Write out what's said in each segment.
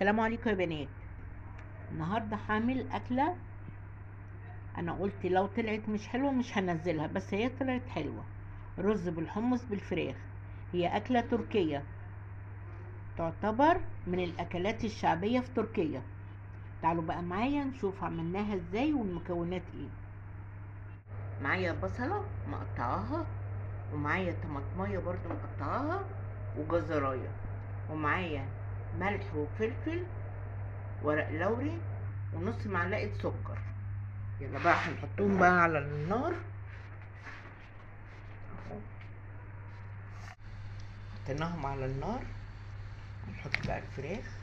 السلام عليكم يا بنات. النهارده هعمل اكله انا قلت لو طلعت مش حلوة مش هنزلها، بس هي طلعت حلوة. رز بالحمص بالفراخ، هي اكله تركيه، تعتبر من الاكلات الشعبية في تركيا. تعالوا بقى معايا نشوف عملناها ازاي والمكونات ايه. معايا بصله مقطعاها، ومعايا طماطميه برضو مقطعاها، وجزرايه، ومعايا ملح وفلفل، ورق لوري، ونص معلقه سكر. يلا بقى هنحطهم بقى على النار اهو. حطيناهم على النار، هنحط بقى الفراخ.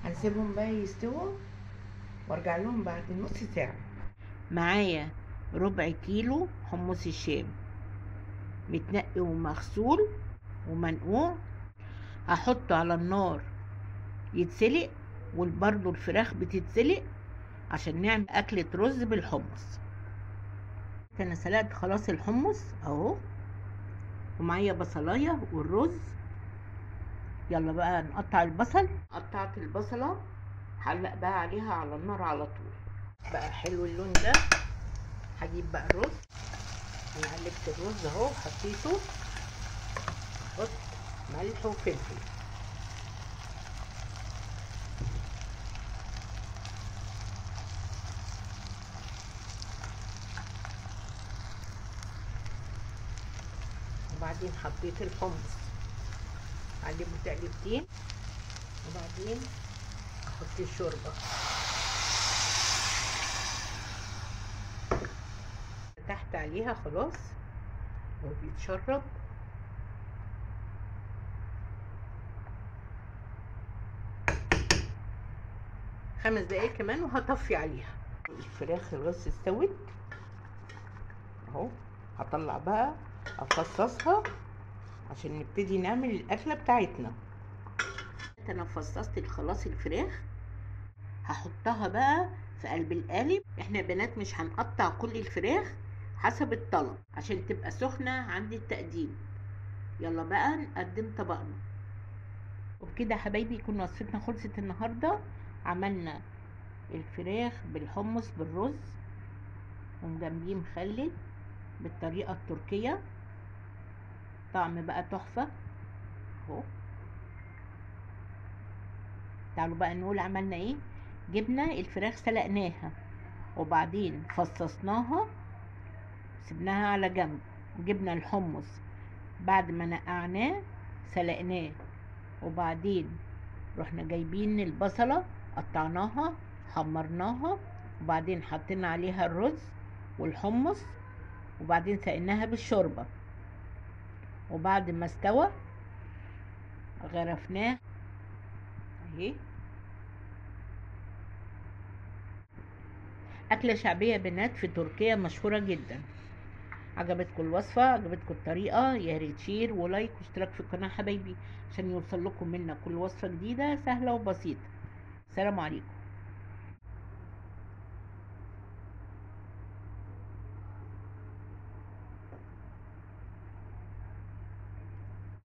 هنسيبهم بقى يستووا وارجع لهم بعد نص ساعة. معايا ربع كيلو حمص الشام متنقي ومغسول ومنقوع، هحطه على النار يتسلق، وبرده الفراخ بتتسلق عشان نعمل اكلة رز بالحمص. انا سلقت خلاص الحمص اهو، ومعايا بصلاية والرز. يلا بقى نقطع البصل. قطعت البصلة، هعلق بقى عليها على النار على طول. بقى حلو اللون ده. هجيب بقى الرز، انا قلبت الرز اهو حطيته، احط ملح وفلفل. وبعدين حطيت الحمص، اقلبه تقلبتين، وبعدين احط الشوربة. تحت عليها خلاص وبيتشرب. 5 دقايق كمان وهطفي عليها. الفراخ خلاص استوت اهو. هطلع بقى افصصها عشان نبتدي نعمل الاكلة بتاعتنا. انا فصصت خلاص الفراخ، هحطها بقى في قلب القالب. احنا بنات مش هنقطع كل الفراخ، حسب الطلب عشان تبقى سخنة عند التقديم. يلا بقى نقدم طبقنا. وبكده حبايبي يكون وصفتنا خلصت النهارده. عملنا الفراخ بالحمص بالرز ومجنبيه مخلل بالطريقة التركية، طعم بقى تحفة اهو. تعالوا بقى نقول عملنا ايه. جبنا الفراخ سلقناها، وبعدين فصصناها سيبناها على جنب. جبنا الحمص بعد ما نقعناه سلقناه، وبعدين رحنا جايبين البصلة قطعناها حمرناها، وبعدين حطينا عليها الرز والحمص، وبعدين سقيناها بالشوربة، وبعد ما استوى غرفناه اهي. أكلة شعبية بنات في تركيا مشهورة جدا. عجبتكم الوصفة؟ عجبتكم الطريقة؟ يا ريت share و like واشتراك في القناة حبايبي عشان يوصل لكم منا كل وصفة جديدة سهلة وبسيطة. سلام عليكم.